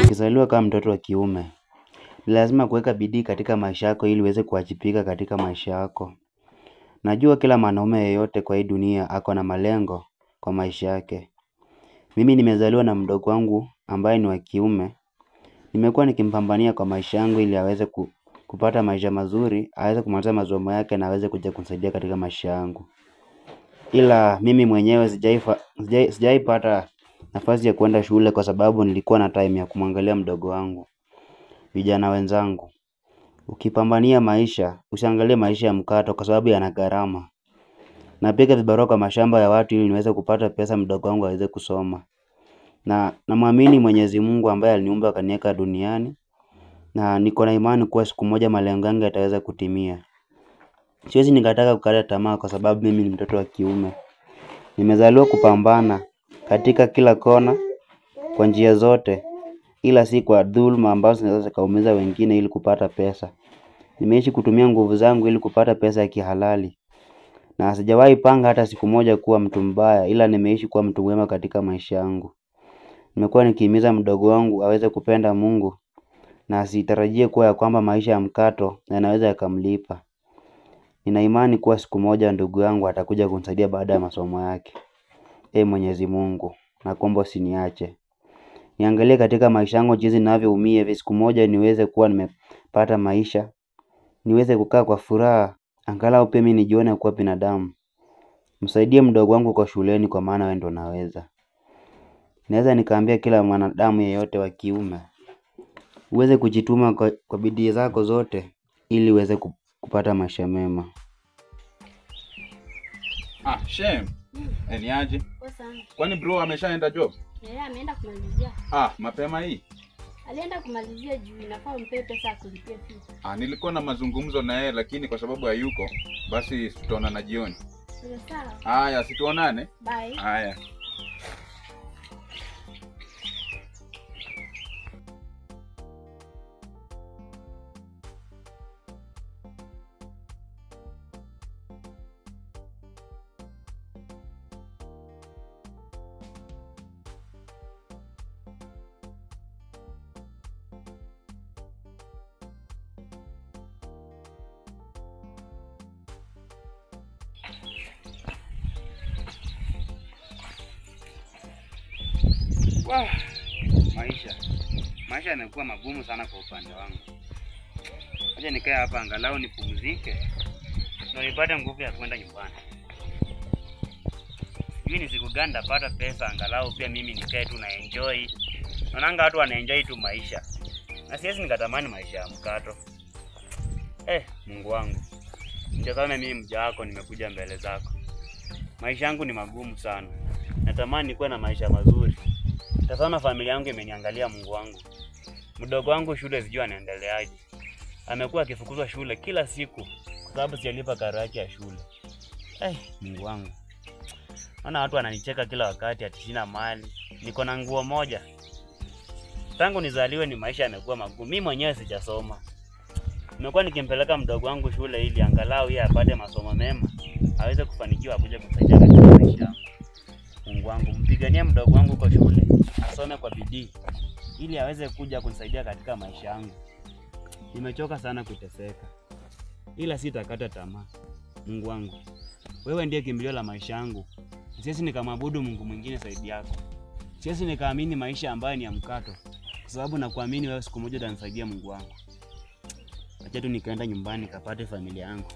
Ukizaliwa kama mtoto wa kiume, ni lazima kuweka bidii katika maisha yako ili uweze kuwajibika katika maisha yako. Najua kila mwanaume yeyote kwa hii dunia ako na malengo kwa maisha yake. Mimi nimezaliwa na mdogo wangu ambaye ni wa kiume. Nimekuwa nikimpambania kwa maisha yangu ili aweze kupata maisha mazuri, aweze kumaliza masomo yake na aweze kuja kunisaidia katika maisha yangu. Ila mimi mwenyewe sijaipata nafasi ya kuenda shule kwa sababu nilikuwa na time ya kumwangalia mdogo wangu. Vijana wenzangu, ukipambania maisha, usiangalie maisha ya mkato kwa sababu yana gharama. Napiga vibarua kwa mashamba ya watu ili niweze kupata pesa mdogo wangu aweze kusoma. Na namwamini Mwenyezi Mungu ambaye aliniumba akaniweka duniani, na niko na imani kuwa siku moja malengo yangu yataweza kutimia. Siwezi nikataka kukata tamaa kwa sababu mimi ni mtoto wa kiume. Nimezaliwa kupambana katika kila kona kwa njia zote, ila si kwa dhulma ambazo zinaweza zikaumiza wengine ili kupata pesa. Nimeishi kutumia nguvu zangu ili kupata pesa ya kihalali. Na sijawahi panga hata siku moja kuwa mtu mbaya, ila nimeishi kuwa mtu mwema katika maisha yangu. Nimekuwa nikihimiza mdogo wangu aweze kupenda Mungu na asitarajie kuwa ya kwamba maisha ya mkato yanaweza yakamlipa. Nina imani kuwa siku moja ndugu yangu atakuja kunisaidia baada ya masomo yake. Ee Mwenyezi Mungu, nakuomba usiniache. Niangalie katika maisha yangu jinsi ninavyoumia hivi, siku moja niweze kuwa nimepata maisha, niweze kukaa kwa furaha, angalau pia mimi nijione kuwa binadamu. Msaidie mdogo wangu kwa shuleni kwa maana wewe ndio unaweza. Naweza nikaambia kila mwanadamu yeyote wa kiume, uweze kujituma kwa bidii zako zote ili uweze kupata maisha mema. Ah, shame. Ni aje? Kwani bro ameshaenda job? Ameenda kumalizia. Ah, mapema hii? Alienda kumalizia juu inafaa umpe pesa kulipia fees. Ah, nilikuwa na mazungumzo na yeye lakini kwa sababu hayuko, basi tutaonana jioni. Sawa. Haya, situonane. Bye. Haya. Wah, maisha yamekuwa magumu sana kwa upande wangu. Acha nikae hapa angalau nipumzike ndio nipate nguvu ya kwenda nyumbani. Sijui ni siku gani nitapata pesa angalau pia mimi nikae tu na enjoy. Naonanga watu wana enjoy tu maisha, na siwezi nikatamani maisha ya mkato. Mungu wangu, nitazame mimi mja wako, nimekuja mbele zako. Maisha yangu ni magumu sana. Natamani nikuwe na maisha mazuri. Tazama familia yangu imeniangalia Mungu wangu. Mdogo wangu shule sijui anaendeleaje. Amekuwa akifukuzwa shule kila siku kwa sababu sijalipa karo yake ya shule. Mungu wangu. Naona watu wananicheka kila wakati ati sina mali. Niko na nguo moja. Tangu nizaliwe ni maisha yamekuwa magumu. Mimi mwenyewe sijasoma. Nimekuwa nikimpeleka mdogo wangu shule ili angalau yeye apate masomo mema, aweze kufanikiwa akuje kusaidia katika maisha yangu. Mungu wangu, mpiganie mdogo wangu kwa shule, asome kwa bidii ili aweze kuja kunisaidia katika maisha yangu. Nimechoka sana kuteseka, ila sitakata tamaa. Mungu wangu, wewe ndiye kimbilio la maisha yangu. Siwezi nikamwabudu Mungu mwingine zaidi yako. Siwezi nikaamini maisha ambayo ni ya mkato, kwa sababu nakuamini wewe siku moja utanisaidia Mungu wangu. Acha tu nikaenda nyumbani nikapate familia yangu.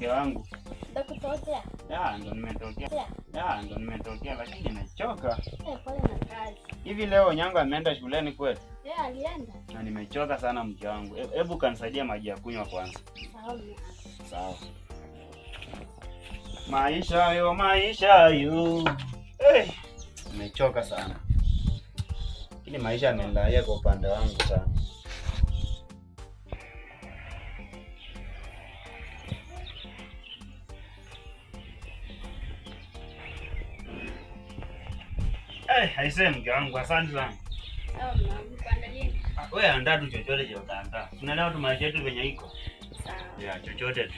Mke wangu. Ndakutokea. Ya, ndo nimetokea. Ya, ndo nimetokea lakini nimechoka. Pole na kazi. Hivi leo Nyango ameenda shuleni kweli? Yeah, alienda. Na nimechoka sana mke wangu. Hebu kanisaidia maji ya kunywa kwanza. Sawa. Sawa. Maisha yo, maisha yo. Hey, nimechoka sana. Lakini maisha yamenilalia kwa upande wangu sana. Hey, aisee mke wangu, asante sana. Sawa mwanangu, kuandalia. Wewe andaa tu chochote cha utaandaa. Tunaelewa tu maisha yetu venye iko. Sawa. Yeah, chochote tu.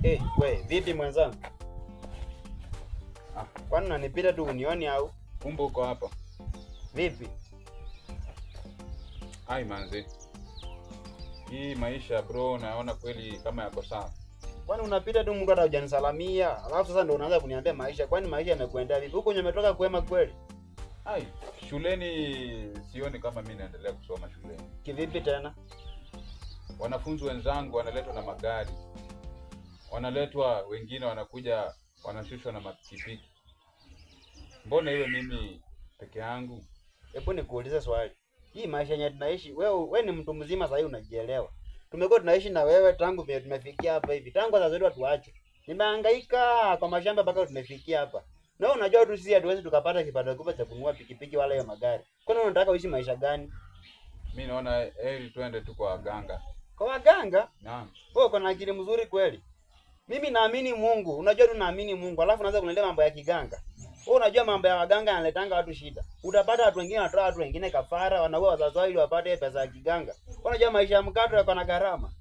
Eh, we, vipi mwenzangu? Kwani unanipita tu unioni au? Kumbe uko hapa. Vipi? Hai manze. Hii maisha bro naona kweli kama yako sawa. Kwani unapita tu mtu hata hujanisalamia, alafu sasa ndio unaanza kuniambia maisha. Kwani maisha yamekuendea vipi? Huko umetoka kwema kweli? Hai, shuleni sioni kama mimi naendelea kusoma shuleni. Kivipi tena? Wanafunzi wenzangu wanaletwa na magari. Wanaletwa wengine wanakuja wanashushwa na mapikipiki. Mbona iwe mimi peke yangu? Hebu nikuulize swali. Hii maisha yenye tunaishi, wewe ni mtu mzima sasa hivi unajielewa. Tumekuwa tunaishi na wewe tangu vile tumefikia hapa hivi. Tangu wazazi wetu watuache. Nimehangaika kwa mashamba mpaka tumefikia hapa. Na wewe unajua tu sisi hatuwezi tukapata kipato kikubwa cha kununua pikipiki wala hiyo magari. Kwani unataka uishi maisha gani? Mimi naona heri tuende tu kwa waganga. Kwa waganga? Naam. Wewe uko na akili mzuri kweli. Mimi naamini Mungu. Unajua tu naamini Mungu. Alafu unaanza kuniletea mambo ya kiganga. Wewe unajua mambo ya waganga yanaletanga watu shida. Utapata watu wengine wanatoa watu wengine kafara, wanaua wazazi wao ili wapate pesa ya kiganga. Unajua maisha ya mkato yako na gharama.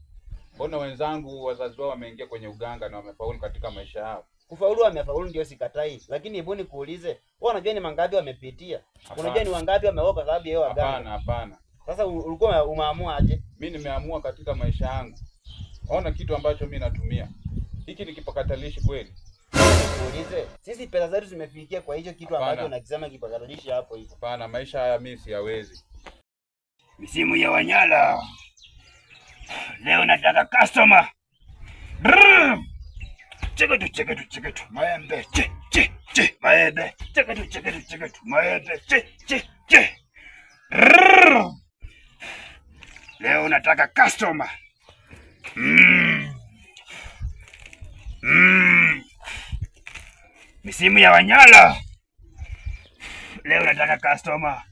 Mbona wenzangu wazazi wao wameingia kwenye uganga na wamefaulu katika maisha yao? Kufaulu wamefaulu ndio sikatai, lakini hebu nikuulize, wewe unajua ni mangapi wamepitia? Unajua ni wangapi wameoa kwa sababu ya waganga? Hapana, hapana. Sasa ulikuwa umeamua aje? Mimi nimeamua katika maisha yangu. Ona kitu ambacho mimi natumia. Hiki ni kipakatalishi kweli? Nikuulize, sisi pesa zetu zimefikia kwa hicho kitu ambacho unakisema kipakatalishi hapo hivyo. Hapana, maisha haya mimi siyawezi. Misimu ya Wanyala. Leo nataka customer. Cheketu cheketu cheketu maembe che che che maembe cheketu cheketu cheketu maembe che che che. Leo nataka customer. Misimu ya Wanyala. Leo nataka customer.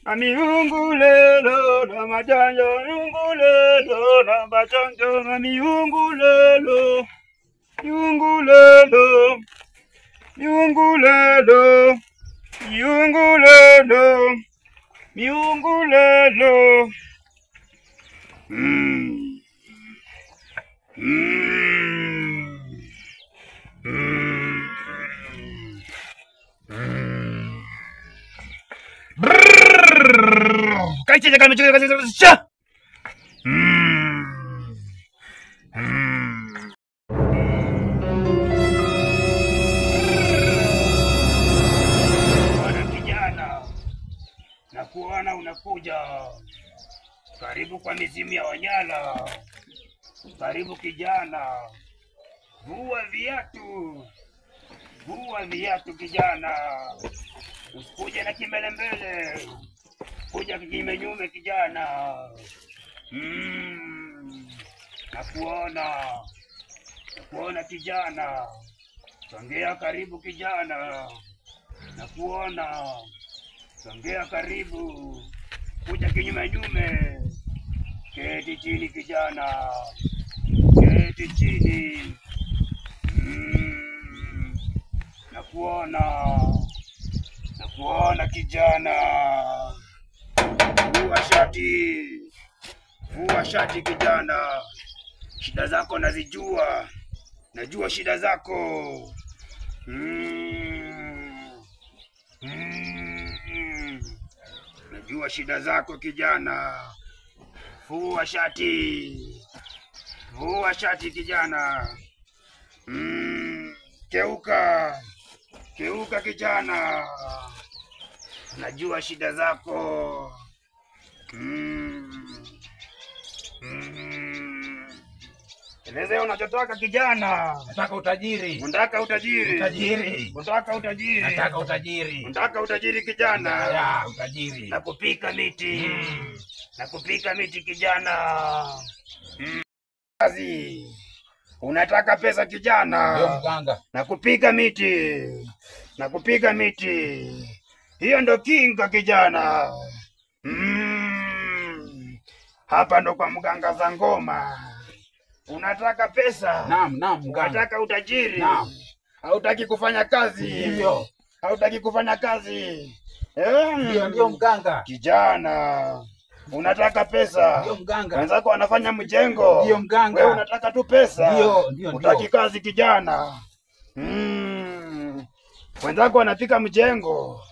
Na miungu lelo na majanjo miungu lelo na majanjo na miungu lelo miungu lelo miungu lelo miungu lelo miungu lelo. Bwana kijana, nakuona unakuja. Karibu kwa mizimu ya Wanyala. Karibu kijana. Vua viatu. Vua viatu kijana. Usikuje na kimbelembele. Kuja kinyume kijana. Nakuona. Nakuona kijana. Songea karibu kijana. Nakuona. Songea karibu. Kuja kinyume nyume. Keti chini kijana. Keti chini. Nakuona. Nakuona kijana. Vua shati. Vua shati kijana. Shida zako nazijua. Najua shida zako. Najua shida zako kijana. Vua shati. Vua shati kijana. Keuka. Keuka kijana. Najua shida zako. Elezea unachotaka kijana. Nataka utajiri. Unataka utajiri. Utajiri. Unataka utajiri. Nataka utajiri. Unataka utajiri kijana. Ya, utajiri. Na kupika miti. Na kupika miti kijana. Kazi. Unataka pesa kijana. Ndio mganga. Na kupika miti. Na kupika miti. Hiyo ndo kinga kijana. Hapa ndo kwa mganga za ngoma. Unataka pesa? Naam, naam mganga. Unataka utajiri? Naam. Hautaki kufanya kazi? Ndio. Hautaki kufanya kazi? Ndio, ndio mganga. Kijana, unataka pesa? Ndio mganga. Wenzako wanafanya mjengo. Ndio mganga. Wewe unataka tu pesa. Ndio, ndio, ndio. Hutaki kazi kijana. Wenzako wanapika mjengo.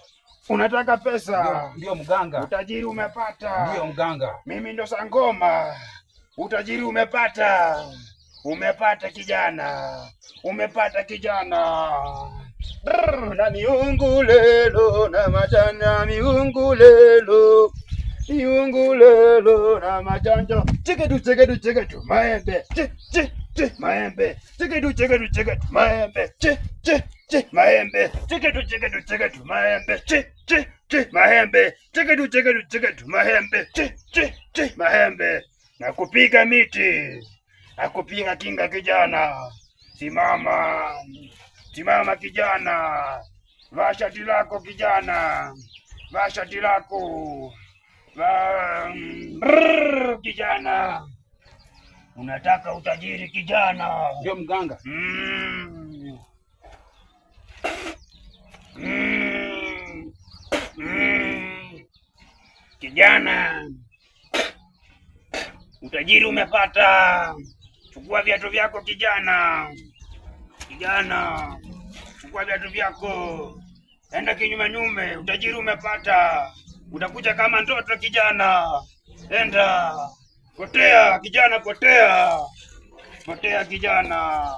Unataka pesa. Ndio, ndio mganga. Utajiri umepata. Ndio mganga. Mimi ndo Sangoma. Utajiri umepata. Umepata kijana. Umepata kijana. Brr, na miungu lelo na machanja miungu lelo. Miungu lelo na machanja. Cheketu cheketu cheketu maembe. Che che che maembe. Cheketu cheketu cheketu maembe. Che che che maembe. Cheketu cheketu cheketu maembe. Che che che maembe. Cheketu cheketu cheketu maembe. Che che che maembe. Na kupiga miti. Na kupiga kinga kijana. Simama. Simama kijana. Vaa shati lako kijana. Vaa shati lako. Vaa kijana. Unataka utajiri kijana. Ndio mganga. Kijana, utajiri umepata. Chukua viatu vyako kijana. Kijana, chukua viatu vyako. Enda kinyume nyume, utajiri umepata. Utakuja kama ndoto kijana. Enda. Potea kijana, potea. Potea kijana.